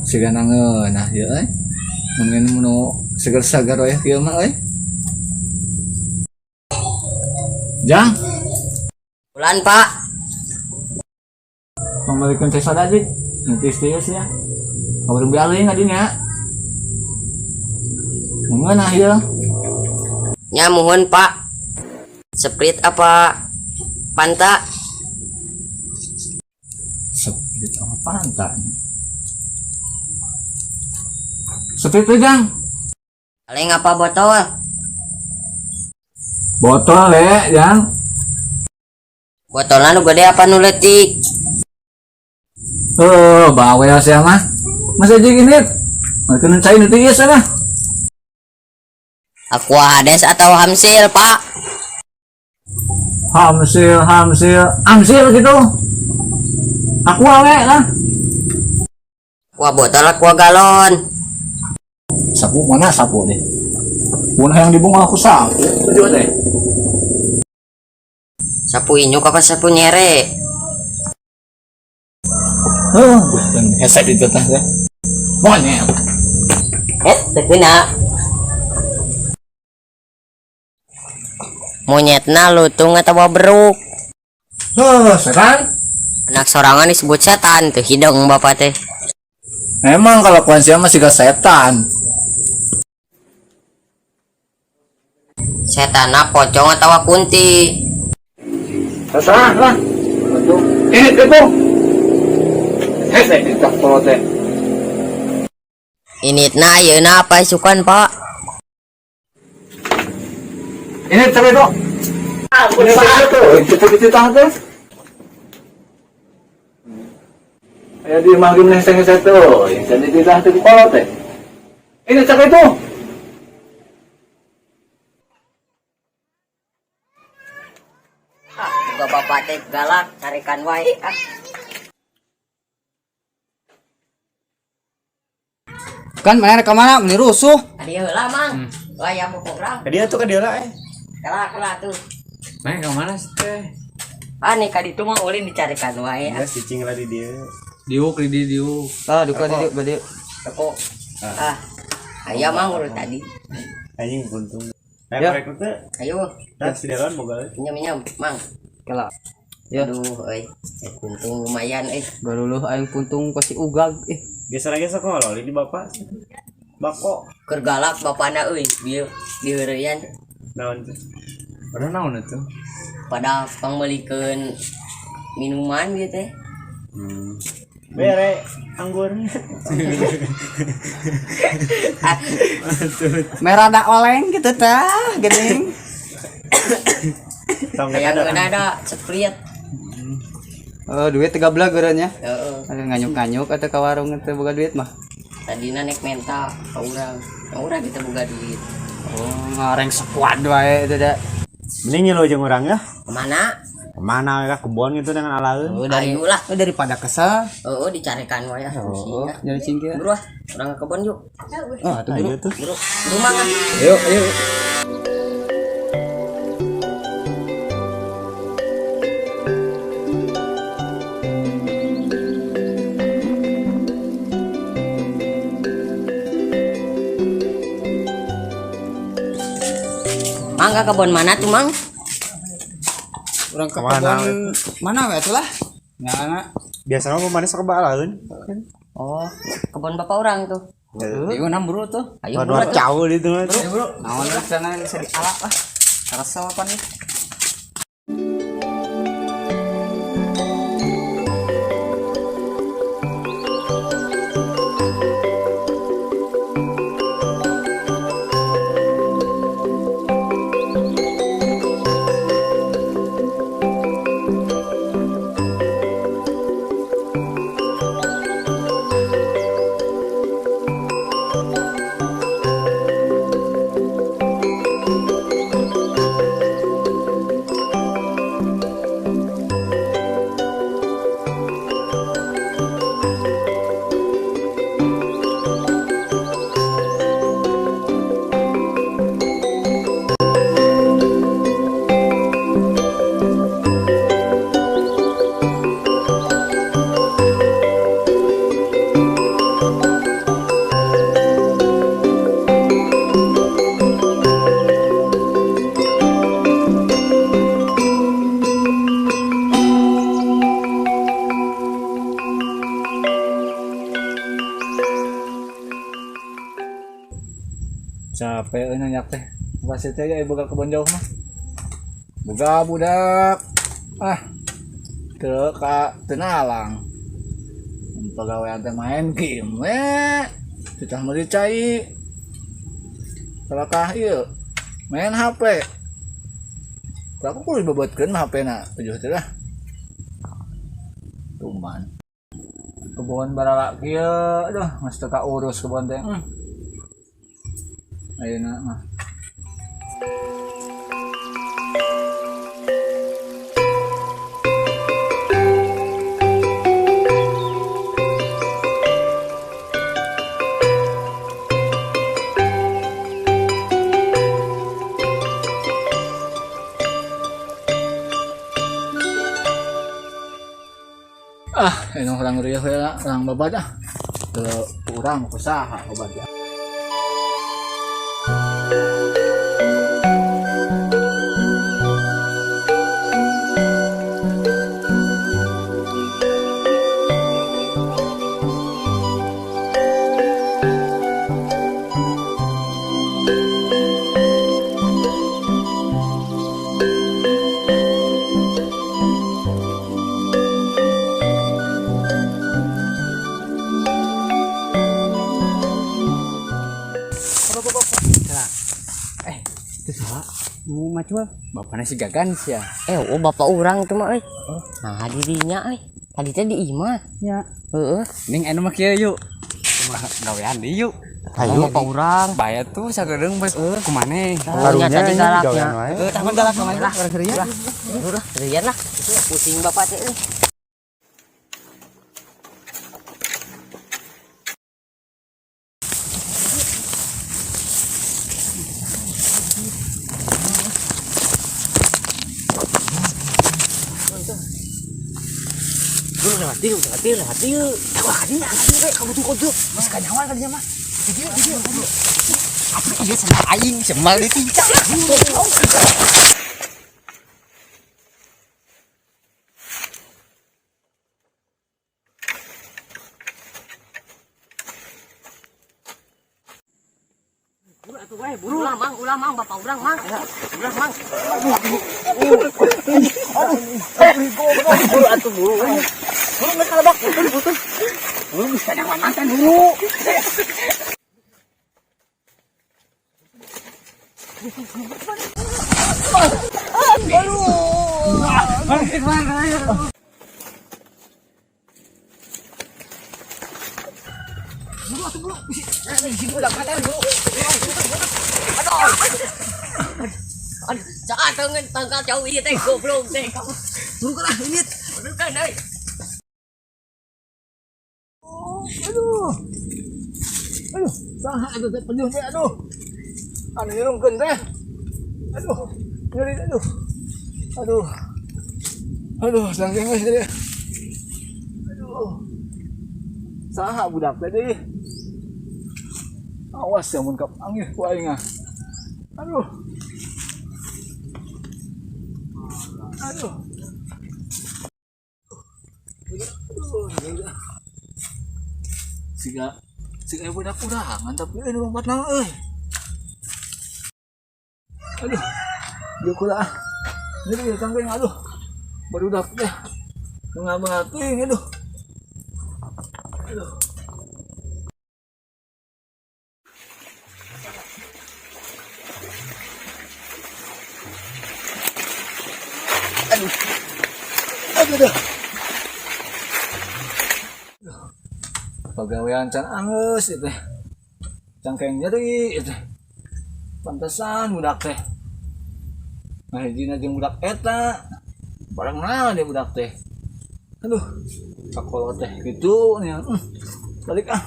Siga ngeunah ieu euy. Mun minum nu seger-seger we kieu mah euy. Jang, Bulan, Pak. pangbalikeun teh soda jig. Nanti ieu sia. Kabar bialeuy ngadinya. Ngeunah ieu. Nya muhun, Pak. Sprite apa Fanta? Sprite apa Fanta? Sprite tuh, Jang. Kaleng apa botol? Botol le, Jang. Botolna nu gede apa nu leutik? Oh, bawel sia mah. Masa jeung ini? Makan cai nu tiis mah. Aqua Hades atau Hamsil, Pak? Hamsil, hamsil, amsil gitu. Aku awe lah. Aqua botol, aqua galon. Sapu mana sapu deh? Punah yang dibungkus aku sapu. Tujuh deh. Sapu inyuk apa sapu nyere? Heuh, bukan hese di teh teh. Monyet. Eh, tekuna. Monyetna lutung atau beruk? Heuh, setan. Anak sorangan disebut setan tuh hidung bapak teh. Emang kalau sia mah siga setan. Setanna pocong atau kunti? Terserah lah. Ini itu. Hese di teh teh. Initna ayeuna apa isukan, Pak? Ini tapi itu. Ini itu. Itu itu teh. Ya di maghrib nih saya tuh, yang jadi tidak tuh kolot teh. Ini cak itu. Ah, boga bapak teh galak carikan wae ah. Kan mana rek mana meni rusuh. Adi heula, Mang. Wah, ya mau program. Ka dia tuh ka dia lah eh. Kalah kalah tuh. Mana ke mana sih teh? Ah, nih ka ditu mah ulin dicarikan wae ah. Ya cicing lah di dia. Diuk di diuk. Tah duka di dieu bade. Teko. Ah. Aya mang urut tadi. Anjing buntung. Ya. Ayo rek teh. Ayo, Tah si Delon boga. minum minum, Mang. Kela. Ya, Aduh, euy. Untung lumayan euy. baru lu aing puntung pasti ugag ih. Biasa lagi sok ngolol di bapak. Bako. Keur galak bapana euy, bieu diheureyan Naon tuh? Padahal naon itu? pada pangmeulikeun minuman gitu teh. Bere anggur. Merah da oleng gitu tah, geuning. Tong Kayak ngeunah da Sprite. Oh, duit 13 geureunya. Heeh. Ada nganyuk-nganyuk atau ke warung teh boga duit mah. Tadina nek menta ka urang. Ka urang kita boga duit. Oh, ngareng sekuat wae itu da. Mending ngilu jeung urang ya. Kemana? Kemana ya kebon gitu dengan alaeun. Oh, dari Ayo lah. oh, daripada kesel. Heeh, dicarikan wae ah. Oh, jadi cingkir. Bro, ah, urang ke kebon yuk. Oh, atuh Ayo tuh. Bro, bro mang ah. Ayo, ayo. Mang ke kebon mana tuh, Mang? Urang ke Kemana, kebon mana we atuh lah. Ngana. Biasanya mah mana sok alaeun. Oh, kebon bapak orang tuh. Ieu nam bro tuh. Ayo Waduh bro. caul itu mah. Ayo bro, naon sana bisa dialap lah. Resel apa nih? Capek euy nanyak teh. Pasti teh ya boga kebon jauh mah. Boga budak. Ah. Teu ka teu nalang. Pagawean teh main game we. Titah meuli cai. Kalakah ieu main HP. Aku kudu dibebetkeun mah HP na tujuh teh lah. Tuman. Kebon barala kieu, aduh, geus teu kaurus kebon teh. Ayeuna mah. Ah, ini orang rieuh ya, orang babat ah. Teu urang usaha obat ya. Eh, itu salah. Mau macul. Bapaknya si Gagan sih ya. Eh, oh bapak urang tuh mah euy. Nah, dirinya euy. Tadi teh di imah. Ya. Heeh. Ning anu mah kieu yuk. Kumaha gawean deui yuk. Ayo bapak urang. Bayar tuh sagedeung bes kumane. Karunya tadi galaknya. Heeh, tah mah galak kemana lah urang serius. Udah, serian lah. Pusing bapak teh euy. Buru lewat dieu, lewat dieu, lewat dieu. Wah, kadinya kadinya we kabutuh kode. Geus kanyawan kadinya mah. Di dieu, di dieu. Atuh ieu sama aing semal ditincak. Buru ulah mang, ulah mang, bapak urang mang. Ulah mang. Buru atuh buru. Buru geus kalebak, buru butuh. Buru geus kanyawan mantan dulu. Aduh, jangan tangan tangkal jauh ieu teh goblok teh. Buru lah ini. Buru kan euy. Aduh. Aduh, saha atuh teh pejuh teh aduh. Anu nyerungkeun teh. Aduh, nyeri aduh. Aduh. Aduh, sangking geus tadi. Aduh. Saha budak tadi? Awas ya mun kapanggih ku aing ah. Aduh. Aduh. Aduh, aduh. Siga siga budak urangan tapi euy nu lompat naon euy. Aduh. Dieu kula ah. Nyeri tangkeng aduh. Barudak teh. Ngabang teuing aduh. Aduh. Aduh. Aduh, aduh. Pagawean can angeus ieu teh. Cangkeng nyeri ieu teh. Pantesan budak teh. Nah, hijina jeung budak eta. Barang naon dia budak teh. Aduh, kakolot teh gitu nih. Balik ah.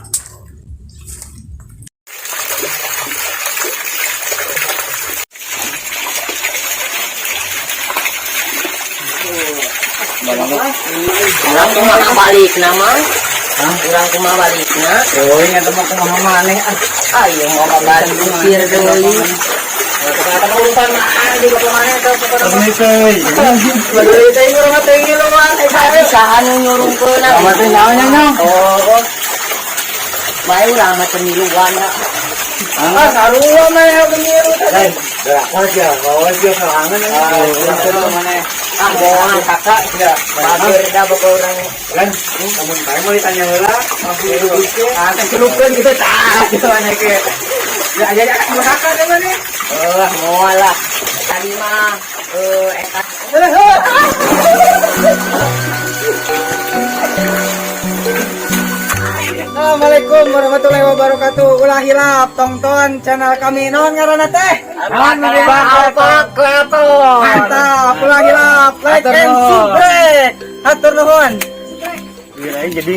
Urang kumaha balikna mang? Urang kumaha balikna? Oh, ini eta mah kumaha maneh ah. Ayo mau balik mikir deui. Kata urusan mah di bapak mana teh pokona mah. Baduy teh urang mah teh ngilu mah. Saha nu nyurungkeun. Sama teh nyawa nya nyong. Oh. Bae urang mah teu miluan da. Ah, sarua mah ya ngilu tadi. Awas ya, awas ya sorangan. Ah, bohongan kakak ya. Bager dah pokok urang. Kan, kamu kayak mau ditanya heula, mampu itu. Ah, teh celupkeun gitu tah gitu mana ke. Ya ya ya kakak teh mana? Oh, moal lah. Tadi mah eta. Assalamualaikum warahmatullahi wabarakatuh. Ulah hilap tonton channel kami naon ngaranna teh? Naon Alfa Kreator. Mantap, ulah hilap, like and subscribe. Hatur nuhun. Kirain jadi